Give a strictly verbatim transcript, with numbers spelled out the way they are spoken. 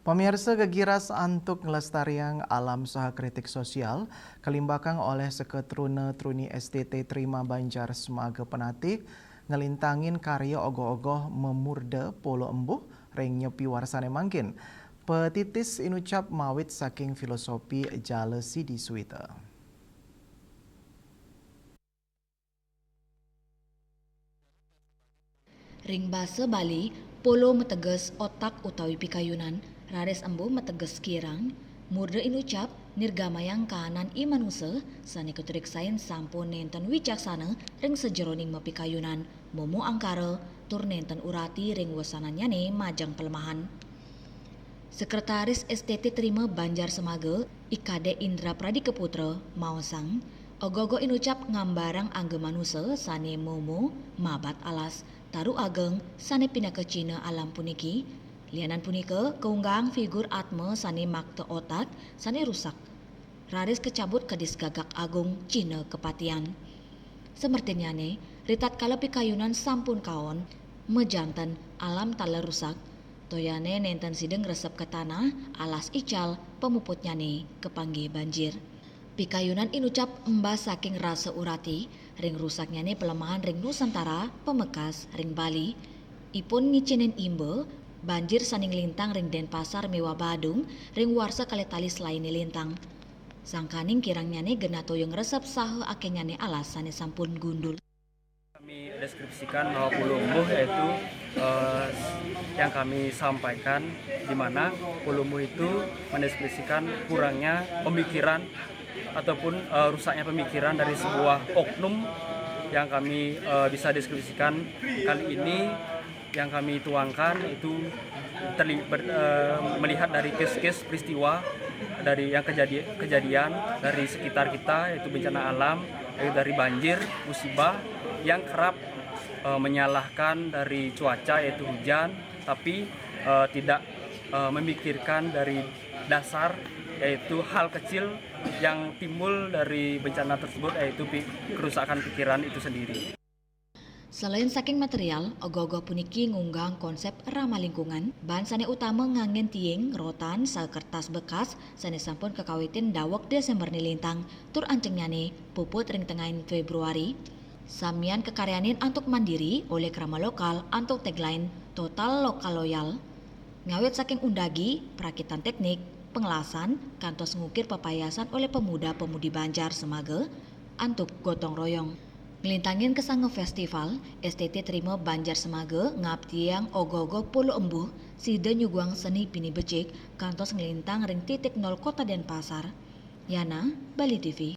Pamiarsa, gegiras antuk nglestariang alam saha kritik sosial kalimbakang oleh seketruna truni S T T Trima Banjar Semaga Penatih ngelintangin karya ogoh-ogoh memurda polo embuh ring nyepi warsane mangkin. Petitis inucap mawit saking filosofi jala sidi suwita. Ring basa Bali, polo mateges otak utawi pikayunan, raris embuh mateges kirang, murda inucap nirgamayang kaanan i manusa sane katuriksain sampun nenten wicaksana ring sajeroning mapikayunan, momo angkara, tur nenten urati ring wesanannyane majeng palemahan. Sekretaris S T T Trima Banjar Semaga, I Kadek Indra Pradika Putra, maosang, ogoh-ogoh inucap ngambarang angga manusa sane momo mabat alas, taru ageng sane pinaka cihna alam puniki. Lianan punika, kaunggahang figur atma sane makta otak sane rusak, raris kacabut kadis gagak agung cihna kapatian. Samertinnyane, ritatkala pikayunan sampun kaon, majanten alam taler rusak, toyane nenten sida ngresep ka tanah, alas ical, pamuputnyane kapanggih banjir. Pikayunan inucap embas saking rasa urati ring rusaknyane palemahan ring Nusantara, pamekas ring Bali. Ipun ngicinin imba, banjir sane nglintang ring Denpasar miwah Badung ring warsa kalih tali selaine lintang. Sangkaning kirangnyane genah toya ngresep saha akehnyane alas sane sampun gundul. Kami deskripsikan bahwa polo embuh yaitu eh, yang kami sampaikan, di mana polo embuh itu mendeskripsikan kurangnya pemikiran ataupun eh, rusaknya pemikiran dari sebuah oknum yang kami eh, bisa deskripsikan kali ini. Yang kami tuangkan itu terli- ber- eh, melihat dari kes-kes peristiwa dari yang kejadi- kejadian dari sekitar kita, yaitu bencana alam, yaitu dari banjir, musibah yang kerap eh, menyalahkan dari cuaca, yaitu hujan, tapi eh, tidak eh, memikirkan dari dasar, yaitu hal kecil yang timbul dari bencana tersebut, yaitu pi- kerusakan pikiran itu sendiri. Selain saking material, ogoh-ogoh puniki ngunggahang konsep ramah lingkungan, bahan sane utama nganggen tiing, rotan, saha kertas bekas sane sampun kakawitin daweg Desember nilintang, tur ancengnyane puput ring tengahin Februari. Samian kakaryanin antuk mandiri oleh krama lokal antuk tagline Total Lokal Loyal. Ngawit saking undagi, prakitan teknik, pengelasan, kantos ngukir papayasan oleh pemuda-pemudi Banjar Semaga antuk gotong royong. Nglintangin kesanga festival, S T T Trima Banjar Semaga ngabdiang ogoh-ogoh polo embuh sida nyuguhang seni bini becik kantos nglintang ring titik nol Kota Denpasar. Yana, Bali T V.